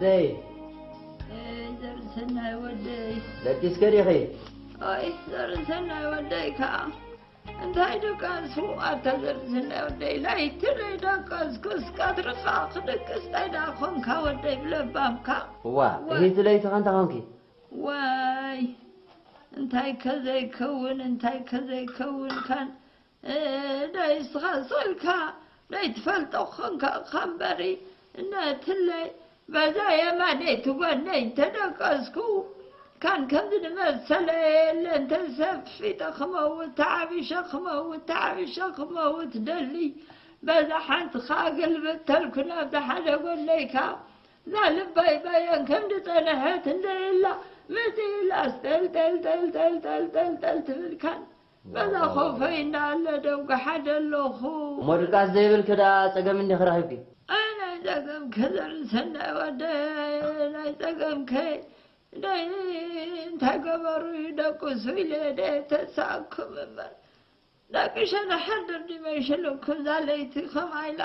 ዘይ እይ ዘርሰናይ ወደይ ደቂስከ ዲኺ? ኦይ ዘርሰናይ ወደይ ከዓ እንታይ ደቃሱ ኣታ ዘርሰናይ ወደይ ላይቲ ለይደቀስኩስ ቀትርኻ ክድቅስ ታይ ዳኾንካ ወደይ ብለባምካ እዋ እሂቲ ለይቲ ኸንታ ኾንኪ? ዋይ እንታይ ከዘይከውን እንታይ ከዘይከውን ካን ደይ ስኻ ስልካ ደይ ትፈልጦ ኾንካ እኻ እምበሪ እነትለይ በዛ የማነይቲ ጓነይ እንተደቀስኩ ካን ከምዚ ንመሰለ የለን ተሰፊጠ ክመውት ተዓቢሸ ክመውት ተዓቢሸ ክመውት ደሊ በዛ ሓንቲ ከዓ ገልብጥ ተልኩ ናብዛ ሓደ ጎነይካ እዛ ልበይ በየን ከም ዝፀንሐት እንደ ኢላ ምፅ ኢላ ስጠልጠልጠልጠልጠልጠል ትብል ካን በዛ ኮፈይ እንዳለ ደውግሓ ደለኹ። እሞ ድቃስ ዘይብልኪ ደኣ ጸገም እንዲኺ ረኺብኪ? ኣይ ናይ ጸገም ከዘር ሰናይ ወደይ ናይ ጸገም ከይ ደይ እንታይ ገበሩ ይደቅሱ ኢለ ደ ተሳእኩም እምበር ደቂሸ ንሓድር ድመሽልኩም እዛ ለይቲ ከምኣ ኢላ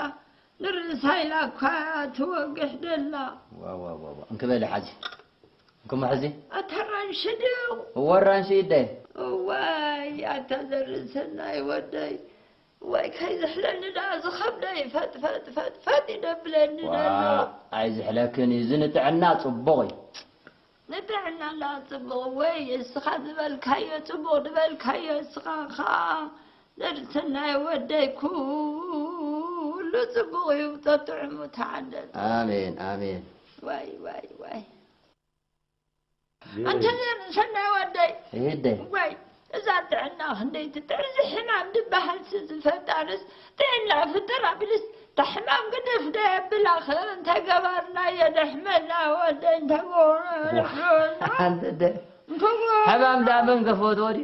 ንርእሳ ኢላ እኳ ትወግሕ ደላ። ዋዋዋዋ እንክበሊ ሓዚ እንክሞ ሕዚ ኣታ ኣራንሺ ድዩ? እወ ኣራንሺ ይደይ እዋይ ኣታ ዘርኢ ሰናይ ወደይ እዋይ ከይዝሕለኒ ደኣ ዝኸብደይ ፈጥ ፈጥ ፈጥ ፈጥ ይደብለኒ ደሎ። ኣይዝሕለክን እዩ። እዚ ንጥዕና ጽቡቕ እዩ። ንጥዕና ደኣ ጽቡቕ ወይ እስኻ ዝበልካዮ ጽቡቕ ዝበልካዮ እስኻ ኸኣ ዘርኢ ሰናይ ወደይ ኩሉ ጽቡቕ እዩ። ጠጥዕሙ ተዓደል። ኣሜን ኣሜን። ዋይ ዋይ ዋይ ኣንተ ዘርኢ ሰናይ ወደይ ይህደይ ዋይ እዛ ጥዕና ክንደይ ትጥዕም እዚ ሕማም ዝበሃል ሲ ዝፈጣርስ ጥዕና ፍጥር ኣቢልስ እታ ሕማም ግደፍ ዶ የብላኽን እንታይ ገባርናዮ ደሕመና ወደይ እንታይ ገበርና ኣንተ ደ ሕማም ዳ መንገፎት ወዲ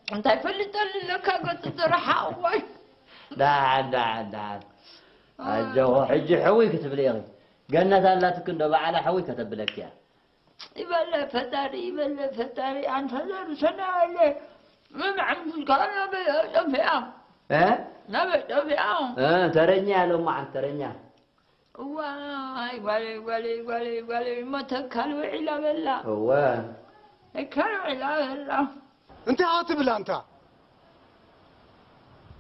እንታይ ፈልጠሉ ኣለካ ገጽ ዝረሓቕ ዋይ ዳሓን ዳሓን ዳሓን ኣጆኹ ሕጂ ሕውይ ክትብሊ ኢኺ ገነት ኣላትክ እንዶ በዓላ ሕውይ ከተብለክ እያ ይበለ ፈጣሪ ይበለ ፈጣሪ ኣንተ ዘርሰና ኣለ ምምዕምጉልካ ነበይ ጠፊኣ እ? ነበይ ጠፊኣ እ፣ ተረኛ ያለው ማዓን ተረኛ እዋይ ጓለይ ጓለይ ጓለይ ጓለይ ጓለይ እሞ ተካል ውዒላ በላ እወ ተካል ውዒላ በላ እንታይ ኢኻ ትብል ኣንታ?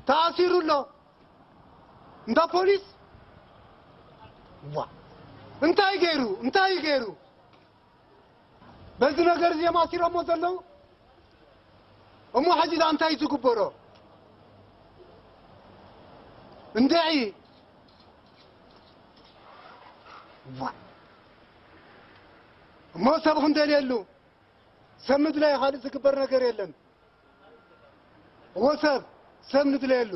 ተኣሲሩ ኣሎ እንዳ ፖሊስ። ዋ እንታይ ገይሩ እንታይ ገይሩ? በዚ ነገር እዚ እዮም ኣሲሮሞ ዘለዉ። እሞ ሕጂ ዳ እንታይ እዩ ዝግበሮ? እንድዒ ዋ እሞ ሰብ ክንደልየሉ ሰብ ንድለዮ ካልእ ዝግበር ነገር የለን። እዎ ሰብ ሰብ ንድለየሉ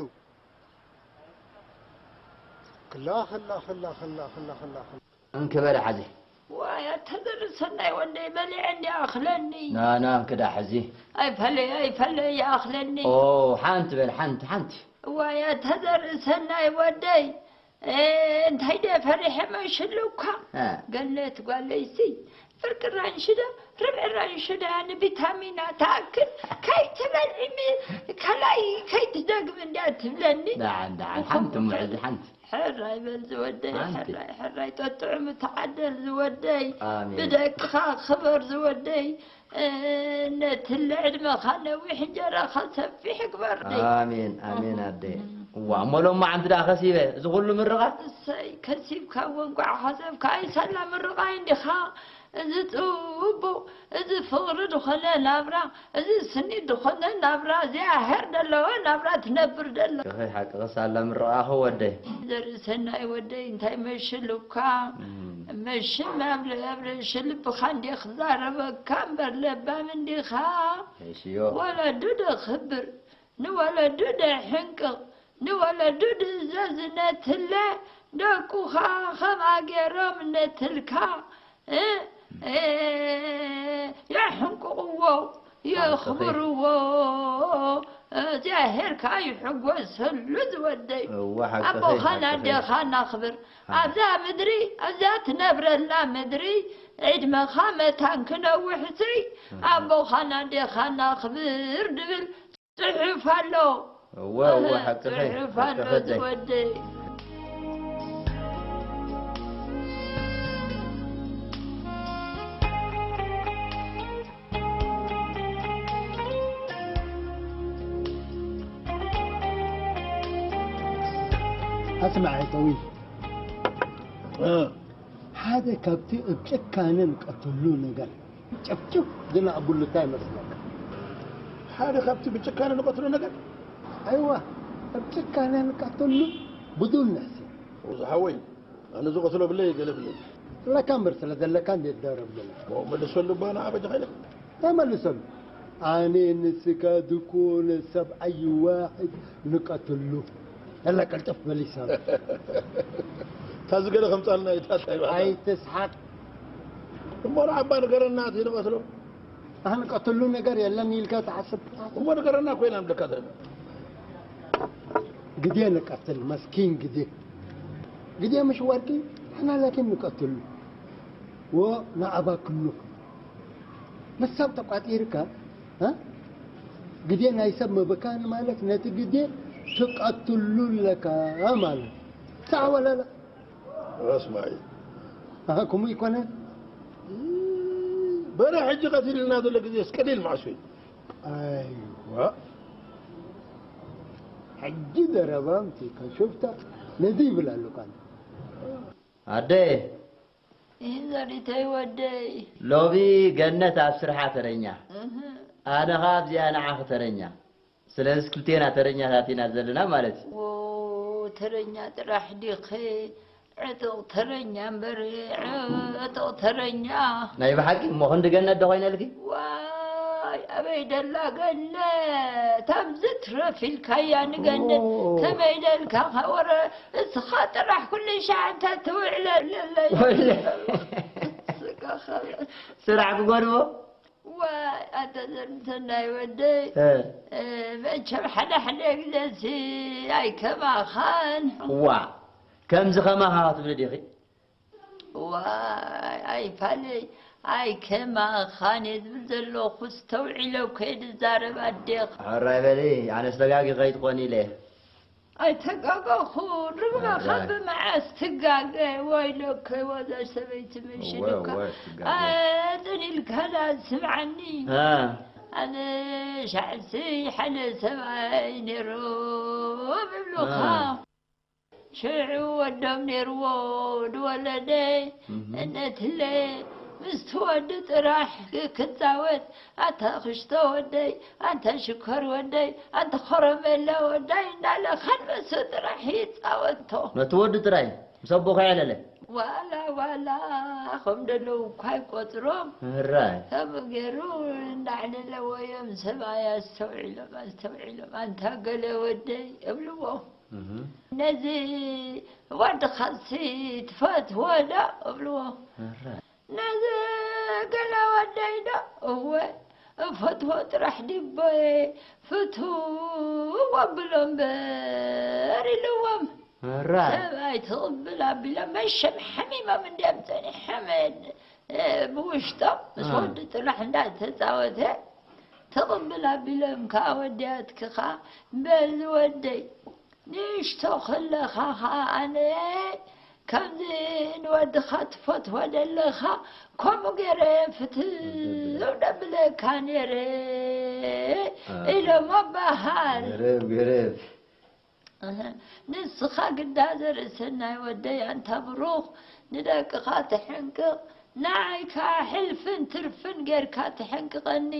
ክላ ክላ ክላ ክላ ክላ ክላ ክላ እንክበል ሓዚ ዋይ ኣታ ዘርኢ ሰናይ ወደይ በሊዐ እንዲ ኣኽለኒ ናና እንክዳ ሕዚ ኣይፈለይ ኣይፈለይ ይኣኽለኒ ኦ ሓንቲ በል ሓንቲ ሓንቲ ዋይ ኣታ ዘርኢ ሰናይ ወደይ እ፣ እንታይ ደ ፈሪሐ መሽሉካ እ። ገነት ጓለይሲ ፍርቂ ራንሽዳ ርብዒ ራንሽዳ ንቪታሚና ትኣክል ከይትበልዒ ሚ- ከላይ ከይትደግም እንድያ ትብለኒ ደሓን ደሓን ሓንቲ እሞ ሕዚ ሓንቲ ሕራይ በል ዝወደይ ሓንቲ። ሕራይ ሕራይ ጠጥዑም ተዓደል ዝወደይ ኣሜን። ብደቅኻ ክበር ዝወደይ ነቲ ለዕድመኻ ነዊሕ እንጀራኻ ሰፊሕ ግበርኒ ኣሜን ኣሜን ኣደ እዋ እሞ ሎማ ዓንቲ ደኣ ከሲበ እዚ ኩሉ ምርቓ እሰይ ከሲብካ እውን ጓዕ ሓሰብካ ኣይሳላ ምርቓይ እንዲኻ እዚ ጽቡቕ እዚ ፍቕሪ ዝኾነ ናብራ እዚ ስኒ ዝኾነ ናብራ እዚኣ ሄር ደለዎ ናብራ ትነብር ደሎ ከኸይ ሓቂ ከሳላ ምርቓ ኸወደይ ዘርኢ ሰናይ ወደይ እንታይ መሽሉካ መሽም ኣብ ኣብ ርእሲ ልብኻ እንዲ ክዛረበካ እምበር ለባም እንዲኻ እሽዮ ወለዱ ደኽብር ንወለዱ ደሕንቅቕ ንወለዱ ድእዘዝ ነትለ ደቁኻ ከምኣ ገይሮም ነትልካ እ፣ እ፣ የሕንቅቕዎ የኽብርዎ እግዚኣብሔር ከዓ ይሕጎሰሉ ዝወደይ እዋ ሓቅኺ ኣቦኻን ሓቅኺ ኣዴኻን ኣኽብር ኣብዛ ምድሪ ኣብዛ ትነብረላ ምድሪ ዕድመኻ መታን ክነውሕሲ ኣቦኻን ኣዴኻን ኣኽብር ድብል ጽሑፍ ኣሎ እወ እወ ሓቅኺ ጽሑፍ ኣሎ ሓቅኺ ኣደይ ዝወደይ ኣስማዕ፣ ጠዊ ሓደ ካብቲ ኣብ ጭካነ ንቀትሉ ነገር ጨፍጭፍ ዝነቕብሉ እንታይ ይመስለካ? ሓደ ካብቲ ብጭካነ ንቀትሎ ነገር? ኣይዋ፣ ኣብ ጭካነ ንቀትሉ ብዱል ንሕሲ። ዝሓወይ፣ ኣነ ዝቐትሎ ብለይ ገለ ብለይ። ለካ እምበር ስለ ዘለካ እንዴት ደረብ ገለ? ሞ መልሰሉ እባ ንዓ በጃኻ ኢለ። እንታይ መልሰሉ? ኣነ ንስካ ድኩነ ሰብኣይ ዋሕድ ንቀትሉ። እላ ቀልጥፍ በል ይሳብ። ታዚ ገለ ከምጻልና እዩ፣ ታታይ ባህታ። ኣይትስሓቅ። እሞ ንዓባ ንገረና፣ እቲ ንቀትሎ። ኣህ፣ ንቀትሉ ነገር የለን ኢልካ ትሓስብ? እሞ ንገረና እኮ ኢና ንብለካ ዘለና። ግዜ ንቀትል፣ መስኪን ግዜ። ግዜ ምሽ ወርቂ፣ ንሕና ላኪን ንቀትሉ። ወ ንኣባክሉ። ምስ ሰብ ተቋጺርካ፣ እ? ግዜ ናይ ሰብ ምብካን ማለት ነቲ ግዜ ትቀትሉ ኣለካ ማለት። ሳዕ ወለላ። ኣስማዒ። ኣሃ፣ ከምኡ ይኮነ? በረ ሕጂ ቀቲልና ዘሎ ግዜ እስቀሊል ማዕሱ እዩ። ኣይዋ። ሕጂ ዘረባ ምጽእካ ሹፍታ ነዚ ይብል ኣለኳ። ኣደ። ይዘሪተይ ወደይ። ሎሚ ገነት ኣብ ስርሓ ተረኛ። እህ። ኣነ ኸኣ ኣብዚኣ ንዓኺ ተረኛ። ስለዚ ክልቴና ተረኛታት ኢና ዘለና ማለት እዩ። ዎ፣ ተረኛ ጥራሕ ዲኺ? ዕጡቕ ተረኛ እምበር፣ ዕጡቕ ተረኛ። ናይ ብሓቂ እሞ ክንዲ ገነት ዶ ኮይነልኪ? ዋይ፣ ኣበይ ደላ ገነት? ኣብዚ ትረፍ ኢልካያ ንገነት። ኦ። ከመይ ደልካ ኸወረ? እስኻ ጥራሕ ኩሉ ሻዕ እንተ ትውዕለለይ። ወለ። ስጋ ኸበ። ስራሕ ክጎድቦ? ዋይ፣ ኣታ ዘርምሰናይ ወደይ። እ። እ፣ መቸም ሓደ ሓደ ግዜሲ ኣይከማኻን። ዋ፣ ከምዚ ከማኻ ክትብሊ ዲኺ? ዋይ፣ ኣይፋለይ፣ ኣይከማኻን እየ ዝብል ዘለኹ፣ ኣስተውዒለ እኮ እየ ዝዛረብ ኣዴኻ። ሕራይ በሊ፣ ኣነስ ተጋጊ ከይትኾኒ ኢለ። ኣይተጋገኹን፣ ርብቃ ኣይ። ካብ መዓስ ትጋገ? ወይለከ፣ ወዛ ሰበይቲ ምሽ እወ፣ ኢሉካ። እወ፣ ትጋገ። ኣጽን ኢልካ ዳ ስምዓኒ። አ። ኣነ ሻዕሲ ሓደ ሰብኣይ ነይሩ ይብሉኻ። አ። ሽዑ ወዶም ነይርዎ ዝወለደ እህ። እነትለ ምስቲ ወዲ ጥራሕ ክጻወት፣ ኣንታ ክሽቶ ወደይ፣ ኣንታ ሽኮር ወደይ፣ ኣንታ ኮረመለ ወደይ እንዳለ ከንበሱ ጥራሕ ይጻወቶ። ነቲ ወዲ ጥራይ ምስ ኣቦ ከየዕለለ? ዋላ፣ ዋላ፣ ከም ደለዉ እኳ ይቆጽሮም። እራይ። ከምኡ ገይሩ እንዳዕለለዎ እዮም ሰብኣይ ኣስተውዒሎም፣ ኣስተውዒሎም፣ ኣንታ ገለ ወደይ እብልዎ። እህ። ነዚ ወድኻሲ ትፈትዎ ዶ? እብልዎ። እረ። ነዚ ገለ ወደይ ዶ? እወ፣ እፈትዎ ጥራሕ ዲቦየ፣ ፍትዎ ብሎ እምበር ኢልዎም። እረ። ሰብኣይ ትቕብል ኣቢሎም መሸም ሓሚሞም እንድዮም ጸኒሖም። እ፣ ብውሽጦም ምስ እ። ወዲ ጥራሕ እንዳተጻወተ ትቕብል ኣቢሎም ከኣ ወድያትኪ ከኣ፣ በል ወደይ፣ ንእሽቶ ከለኻ ኸኣ ኣነ ከምዚ ንወድኻ ትፈትዎ ደለኻ፣ ከምኡ ገይረ ፍትው ደብለካ ነይረ እ። ኢሎሞ በሃል። ገረብ፣ ገረብ። እህ፣ ንስኻ ግዳ ዘርእሰናይ ወደይ ኣንታ ብሩኽ፣ ንደቅኻ ትሕንቅቕ፣ ንዓይ ከኣ ሕልፍን ትርፍን ጌርካ ትሕንቅቐኒ።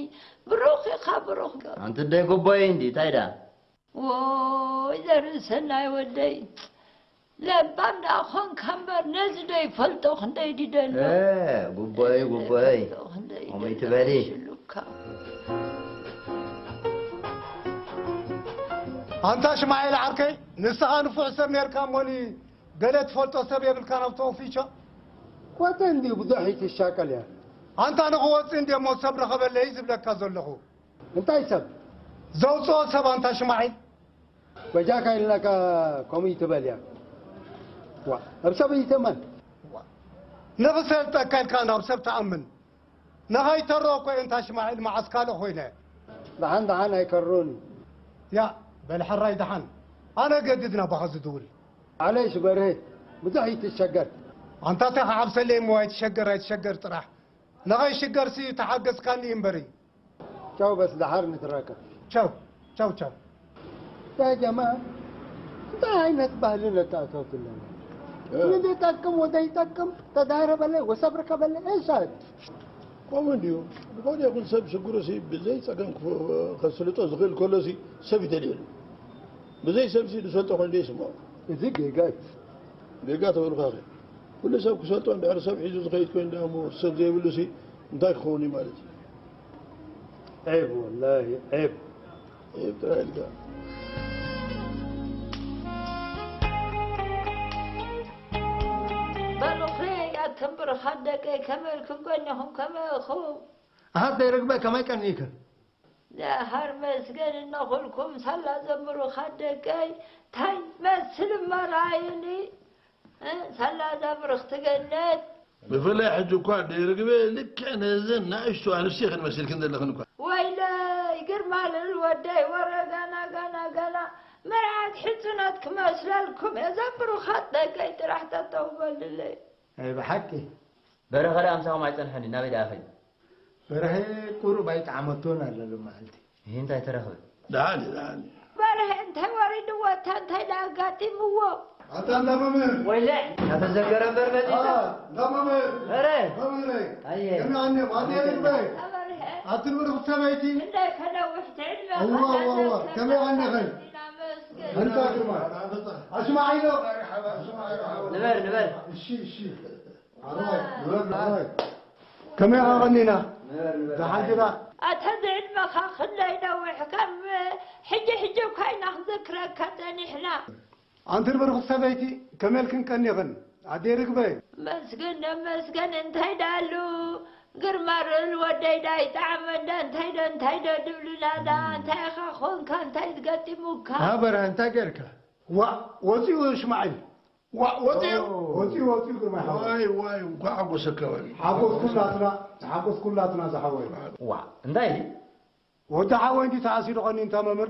ብሩኽ ኢኻ ብሩኽ። ኣንቲ ደይ ጎቦይ እንዲ፣ እንታይ ደኣ? ዎይ ዘርእሰናይ ወደይ፣ ለባም ደኣ ኾንካ እምበር ነዚ ዶ ይፈልጦ ክንደይ ድደሎ? እ፣ ጉቦይ፣ ጉቦይ። ይፈልጦ ክንደይ ከምኡ ድደሎ ይትበሊ። ሽሉካ። ኣንታ ሽማኤል ዓርከይ፣ ንስኻ ንፉዕ ሰብ ነርካ እሞኒ፣ ገለ ትፈልጦ ሰብ የብልካን ኣብ ተወፊቻ? ኮተ እንዲ ብዙሕ ይትሻቀል እያ። ኣንታ ንኽወጽእ እንዲ እሞ ሰብ ረኸበለይ ዝብለካ ዘለኹ። እንታይ ሰብ? ዘውጽኦ ሰብ ኣንታ ሽማኤል። በጃካ ኢልናካ ከምኡ ይትበል እያ። ዋ፣ ኣብ ሰብ ይተመን። ንኽሰልጠካ ኢልካ ናብ ሰብ ትኣምን። ንኸይተሮ እኮ እየ እንታ ሽማዒል መዓስ ካልእ ኮይነ። ደሓን ደሓን ኣይከሮን እዩ። ያ፣ በል ሕራይ ደሓን። ኣነ ገድድ ናባኻ ዝድውል። ማዕለሽ በርሀ፣ ብዙሕ ይትሸገር። ኣንታ ተኸዓብሰለይ እሞ ኣይትሸገር ኣይትሸገር ጥራሕ። ንኸይሽገርሲ ተሓገዝካኒ እምበሪ። ቻው በስ ደሓር ንትራከብ። ቻው፣ ቻው፣ ቻው። ያ ጀማ። እንታይ ዓይነት ባህሊ ነተኣታቱ ኣለና? እ። ንዝጠቅም ወዘይጠቅም ተዛረበለ ወሰብ ርከበለ እሳት። ከምኡ እንድዩ። ዝኾነ ይኹን ሰብ ሽግሩ ሲ ብዘይ ጸገም ክፍ-፣ ከስልጦ ዝኽእል ከሎ ሲ ሰብ ይደልየሉ። ብዘይ ሰብ ሲ ዝሰልጦ ኮይኑ ደይስምዖ። እዚ ጌጋ እዩ። ጌጋ ተበልካ ኸ? ኩሉ ሰብ ክሰልጦ እንድሕር ሰብ ሒዙ ዝኸይድ ኮይኑ ደኣ እሞ ሰብ ዘይብሉ ሲ እንታይ ክኸውን እዩ ማለት እዩ? ዔብ ወላሂ ዔብ። ዒብ ጥራይ ኢልካ። በሉ ኸይ ኣቱም ብሩኻት ደቀይ፣ ከመይ ኢልኩም ቀኒኹም? ከመይ ኢኹም? ኣሃ ዘይረግበ ከመይ ቀኒከ? ደሓር መስገን እነኹልኩም ሳላ ዘምሩኻት ደቀይ፣ ታይ መስል እመርኣዩኒ? እ፣ ሳላ እዛ ብርኽቲ ገነት። ብፍላይ ሕጂ እኳ ኣደይ ርግበ ልክዕ ነዘን ንኣሽቱ ኣንስቲ ክትመስልክን ዘለኽን እኳ። ወይለይ ግርማ ልል ወደይ ወረ ጋና ጋና ጋና መርዓት ሕጹናት ክመስለልኩም እየ። እዘን ብሩኻት ደቀይ ጥራሕ ጠጠው በልለይ። ኣይ ብሓቂ። በረኸ ደኣ ምሳኹም ኣይጸንሐን ናበይ ደኣ ኸይዱ? በርሀ ቁሩብ ኣይጠዓመቶን ኣላ ሎመዓልቲ። ይሄ እንታይ ተረኽበ? ደሓን እዩ፣ ደሓን እዩ። በርሀ እንታይ ወሪድዎ? እታ እንታይ ደኣ ኣጋጢምዎ? ኣታ እንዳ መምህር። ወይለ፣ እናተዘከረ እምበር መጺኡ። አ፣ እንዳ መምህር። ኧረ። መምህር። ኣየ። ከመይ ኣነ፣ ኣነ ኣየ። ልግበ። በርሀ። ኣቲ ንብርኽቲ ሰበይቲ። እንዳይ ከነውሕ ትዕድመ እዋ፣ እዋ፣ እዋ። ከመይ ኣነ ኸይ? መስገን። እንታ ግርማ። ኣስማዒ ዶ? ንበር፣ ንበር። እሺ፣ እሺ። ኣረዋይ፣ ንበር፣ ንበር። ከመይ ኢኻ ቀኒና? ንበር፣ ንበር። ደሓን ዲኻ? ኣታ ዝዕድመኻ ክንደይ ነዊሕ፣ ከም ሕጂ ሕጂ እኳ ኢና ክንዝክረካ ጸኒሕና። ኣንቲ ብርኽቲ ሰበይቲ፣ ከመይ ኢልክን ቀኒኽን? ኣደይ ርግበ። መስገን ነመስገን፣ እንታይ ደኣሉ? ግርማ ርእል ወደይ ዳ ይጠዓመ እንዳ፣ እንታይ ዶ፣ እንታይ ዶ ድብሉና ዳ፣ እንታይ ኢኻ ኾንካ፣ እንታይ ዝገጢሙካ? ሃ በርሀ፣ እንታይ ጌርካ? ዋእ፣ ወጺኡ ሽማዒል። ዋእ፣ ወጺኡ? ኦ። ወጺኡ፣ ወጺኡ ግርማይ ሓወይ። ዋይ፣ ዋይ፣ እንኳዕ ሓጎሰካ በል። ሓጎስ ኩላትና፣ ሓጎስ ኩላትና ዝሓወይ። ዋእ፣ እንታይ እዩ? ወዲ ሓወይ እንዲ ተኣሲሩ ኸኒ እንታ መምህር?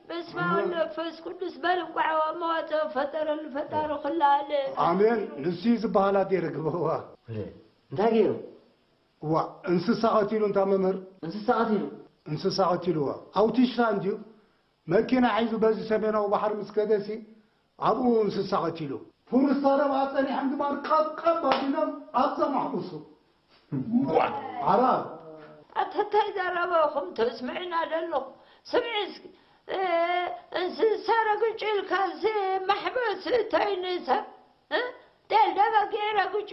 በስመ አብ ወወልድ ወመንፈስ ቅዱስ በል እንኳዕ መዋፅኦ ፈጠረሉ ፈጣሪ ኩሉ ዓለም። ኣሜን። ንሱ እዩ ዝበሃል ኣደይ ርግበ። ወረ፣ እንታይ ገይሩ? ዋእ፣ እንስሳ ቀቲሉ እንታ መምህር? እንስሳ ቀቲሉ? እንስሳ ቀቲሉ፣ ዋእ። ኣውቲስታ እንድዩ። መኪና ሒዙ በዚ ሰሜናዊ ባሕሪ ምስ ከደሲ ኣብኡ እንስሳ ቀቲሉ። ፉሩስታ ደማ ጸኒሖም ድማ ቀብቀብ ኣቢሎም ኣብዛ ማሕቡሱ። ዓራብ። ኣታ እንታይ ዘረበኹም ተስምዕና ዘለኹ? ስምዒ እስኪ፣ እ፣ እንስሳ ረግጩ ኢልካስ ማሕበስ እተይኒ ሰብ፣ እ? ደልደ በጊዕ ረግጩ፣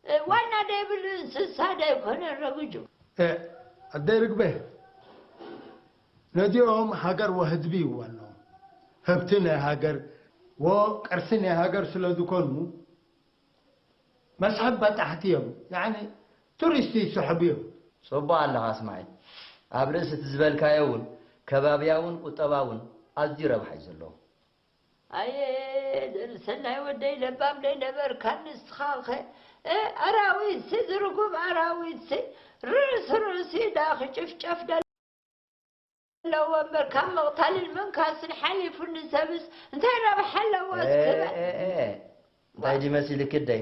እ፣ ዋና ደይብሉ እንስሳ ደይኮነ ረግጩ። እ፣ ኣደይ ርግበ፣ ነዚኦም ሃገር ወህዝቢ ይብሉ ኣለዉ። ሃብቲ ናይ ሃገር ወቅርሲ ናይ ሃገር ስለ ዝኾኑ መስሕብ በጻሕቲ እዮም። ያዕኒ ቱሪስት ይስሕቡ እዮም። ጽቡቕ ኣለኻ እስማዒል። ኣብ ርእሲ እቲ ዝበልካዮ እውን ከባብያውን ቁጠባውን ኣዝዩ ረብሓ እዩ ዘለዎ። ኣየ ዘርሰናይ ወደይ ለባም ደይ ነበርካ ንስኻኸ? እ፣ ኣራዊትሲ ዝርጉም ኣራዊትሲ ርእሲ ርእሲ ዳ ክጭፍጨፍ ደ-፣ ኣለዎ እምበር ካብ ምቕታልን ምንካስን ሓሊፉ ንሰብስ እንታይ ረብሓ ኣለዎ? እ፣ እስኪ በል። እ፣ እ፣ እንታይ ድዩ መሲልኪ ኣደይ?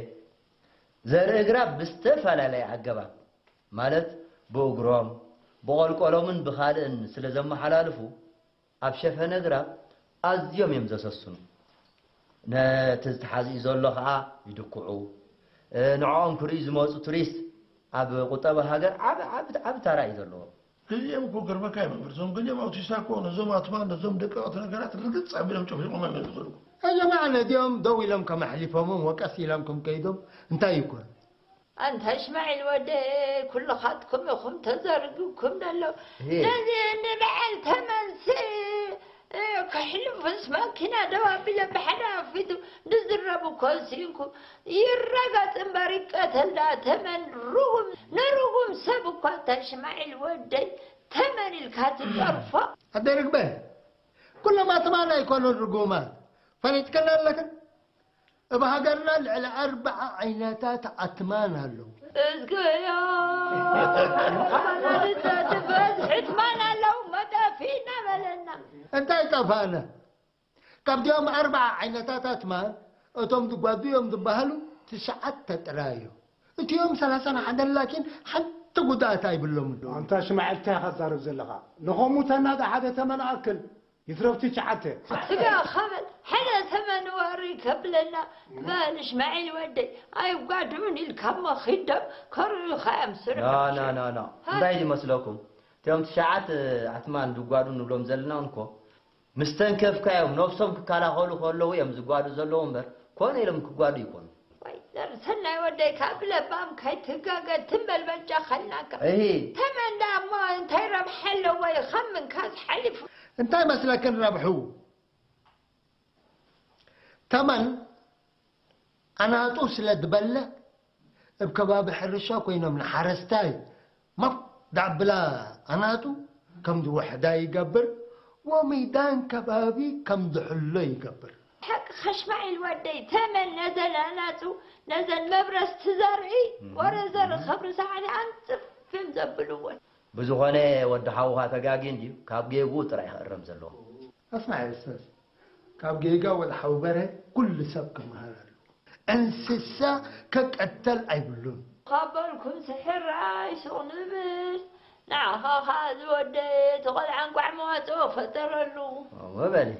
ዘርኢ እግራ ብዝተፈላለየ ኣገባብ ማለት ብእግሮም ብቖልቆሎምን ብኻልእን ስለ ዘመሓላልፉ ኣብ ሸፈነ እግራ ኣዝዮም እዮም ዘሰስኑ። ነቲ ዝተሓዝኡ ዘሎ ኸዓ ይድክዑ። እ፣ ንዕኦም ክርእዩ ዝመፁ ቱሪስት ኣብ ቁጠባ ሃገር ዓቢ፣ ዓቢ፣ ዓቢ ታራ እዩ ዘለዎ። ገሊኦም እኮ ገርመካ እዩ መምህር፣ እዞም ገሊኦም ኣውቲስታ እኮ ነዞም ኣትማን ነዞም ደቀቕቲ ነገራት ርግፅ ኣቢሎም ጨፍሊቖም እዮም ዝኸዱ። እዞም ኣነ እዚኦም ደው ኢሎም ከም ኣሕሊፎምም ወቀስ ኢሎም ከም ከይዶም እንታይ ይኮን? ኣንታ እስማዒል ወደይ፣ ኩልኻትኩም ኢኹም ተዘርጊኩም ዘሎ። እህ። ነዚ ንበዓል ተመንሲ፣ እ፣ ከሕልፉስ ማኪና ደው ኣቢለ ብሓደ ኣፊቱ ዝዝረብ እኮ ስኢንኩም። ይረገጽ እምበር ይቀተል ዳ ተመን ርጉም፣ ንርጉም ሰብ እኳ ኣንታ እስማዒል ወደይ ተመን ኢልካ ትጸርፎ። ኣደይ ርግበ፣ ኩሎም ኣትማን ኣይኮኑን ርጉማት። ፈሊጥክን ኣለክን? ኣብ ሃገርና ልዕሊ ኣርብዓ ዓይነታት ኣትማን ኣለዉ። እዝግዮ፣ ወላዲተ ትበዝሒ ኣትማን ኣለዉ፣ መጠፊእና በለና። እንታይ ጠፋእና? ካብዚኦም ኣርብዓ ዓይነታት ኣትማን፣ እቶም ዝጓዱ እዮም ዝበሃሉ ትሽዓተ ጥራይ እዮም። እቲኦም ሰላሳን ሓደን ላኪን ሓንቲ ጉድኣት ኣይብሎምን። ኣንታ ሽማዕ፣ እንታይ ኢኻ ትዛረብ ዘለኻ? ንኸሙተና ዶ ሓደ ተመን ኣክል? ይትረፍ ትሽዓተ። ስጋ ኸበል ሓደ ተመን ወሪ ከብለና። በል እሽማዒል ወደይ ኣይጓድኡን ኢልካ እሞ ኺዶም ከርእዩኻ እዮም ስርሑ። ና ና ና ና። እንታይ ድዩ መስለኩም? እቲኦም ትሽዓት ኣትማን ዝጓዱ ንብሎም ዘለና እንኮ ምስ ተንከፍካዮም ነብሶም ክከላኸሉ ከለዉ እዮም ዝጓዱ ዘለዉ እምበር ኮነ ኢሎም ክጓዱ ይኮኑ። ወይ ዘር ሰናይ ወደይ ካብ ለባም ከይትጋገ ትም በል በጃ ኸልናካ። እሂ። ተመን ደኣ እሞ እንታይ ረብሓ ኣለዎ ይኸምንካስ ሓሊፉ። እንታይ መስለክን ረብሑ? ተመን ኣናጡ ስለ ዝበልዕ እብ ከባቢ ሕርሻ ኮይኖም ንሓረስታይ ማብ ዳብላ ኣናጡ ከም ዝወሕዳ ይገብር ወሚዳን ከባቢ ከም ዝሕሎ ይገብር። ሓቂ ኸሽማዒል ወደይ ተመን ነዘን ኣናጹ ነዘን መብረስቲ ዘርኢ ወረ ዘርኢ ኸብሪ ሳዕሪ ኣንጽፍም ዘብልወን። ብዝኾነ ወዲ ሓውኻ ተጋጊ እንድዩ ካብ ጌጉ ጥራይ ክእረም ዘለዎ። ኣስማዕ ኡስታዝ፣ ካብ ጌጋ ወላ ሓውበረ ኩሉ ሰብ ክመሃር ኣለዎ። እንስሳ ከቀተል ኣይብሉን። ካብ በልኩም ስሕር ኣይሱቕ ንብል። ንዓኻ ኸኣ ዝወደ እቲ ቖልዓ እንቋዕ መዋጽኦ ፈጠረሉ። እወ በሊ።